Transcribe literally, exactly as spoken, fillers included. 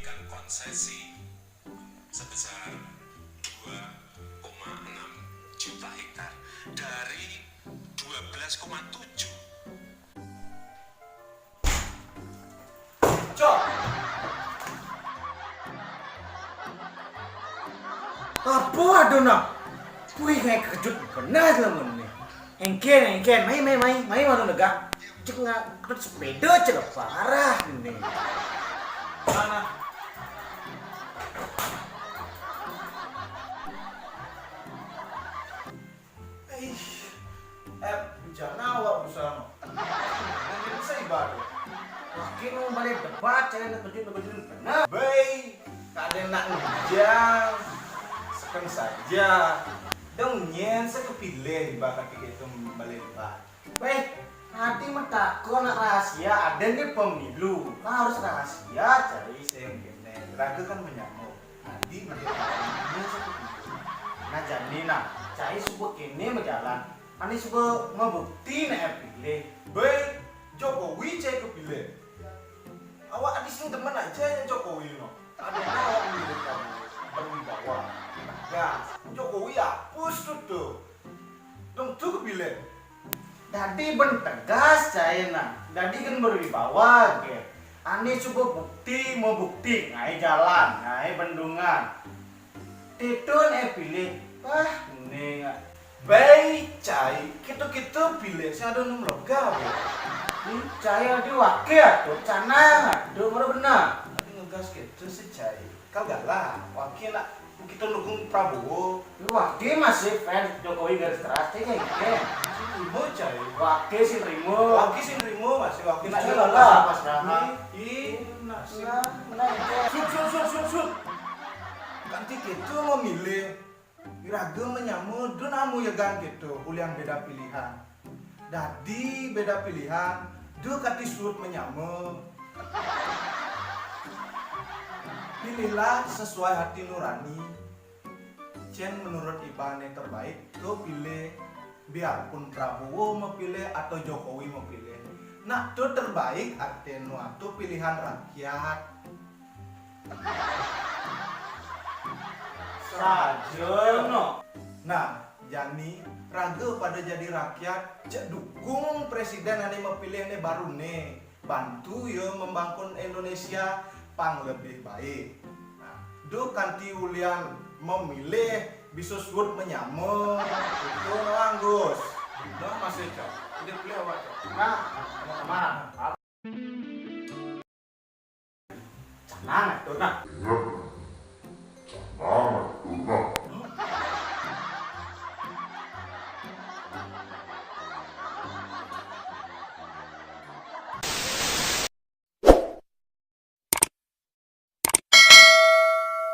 Konsesi sebesar dua koma enam juta hektar dari dua belas koma tujuh. Cok. Apa ada nak? Wih, kayak kejut benar selama ini. Engken, engken, mai, mai, mai, mai, mana negak? Cek nggak, terus sepeda cek parah ini. Mana? Ih, eh, bencana awak usaha no. Mungkin bisa ibadah. Wakin mau balik debat, saya nak kejut, kejut benar. Baik, tak ada nak ngejang. Sekarang saja. Dong nyen saya kepilih di bakal kita itu balik debat. Weh, tadi metakon nak rahasia, ada ni pemilu. Nah, harus rahasia, cari saya yang kena. Raga kan menyamuk. Tadi media ini satu pintu. Nah, jadi nah, cari subuh kini berjalan. Ani subuh ngebukti nak pilih. Baik, Jokowi cari kepilih. Awak adi sing demen aja ya Jokowi no. Ada awak milih kamu berwibawa, tegas. Jokowi hapus tuh tuh. Dong tu kepilih. Dadi ben tegas cai nah. Dadi kan berwibawa ke. Ani coba bukti, mau bukti, ngai jalan, ngai bendungan. Titun eh pilih. Wah, ning. Baik cai, kita-kita pilih sing ada enam lega. Ini cai ada wakil tuh, canang, ada mana benar. Tapi ngegas gitu sih cai. Kau galak, wakil nak kita dukung Prabowo. Wakil masih fans Jokowi garis keras, cai kayak gitu. Sing terima cai. Wakil sing terima. Wakil sing terima masih wakil nak Cai juga galak. Pas raha. Ih, nak sih. Nah, nah, itu. Sut, sut, sut, sut, sut. Kanti kita mau milih. Raga menyama, dun amu yegan kita, ulian beda pilihan. Dadi beda pilihan, du kati suut menyama. Pilihlah sesuai hati nurani. Cen menurut iban yang terbaik, tu pilih biarpun Prabowo mau pilih atau Jokowi mau pilih. Nak tu terbaik artinya tu pilihan rakyat. Saja no. Nah, jani raga pada jadi rakyat, cek dukung presiden ane mepilih ne baru ne. Bantu ye membangun Indonesia pang lebih baik. Nah, du kanti ulian memilih bisa suut menyama. Itu no Anggus. No masih cok. Ini pilih awak cok. Nah, sama-sama. Canang atur nah. Ingat, canang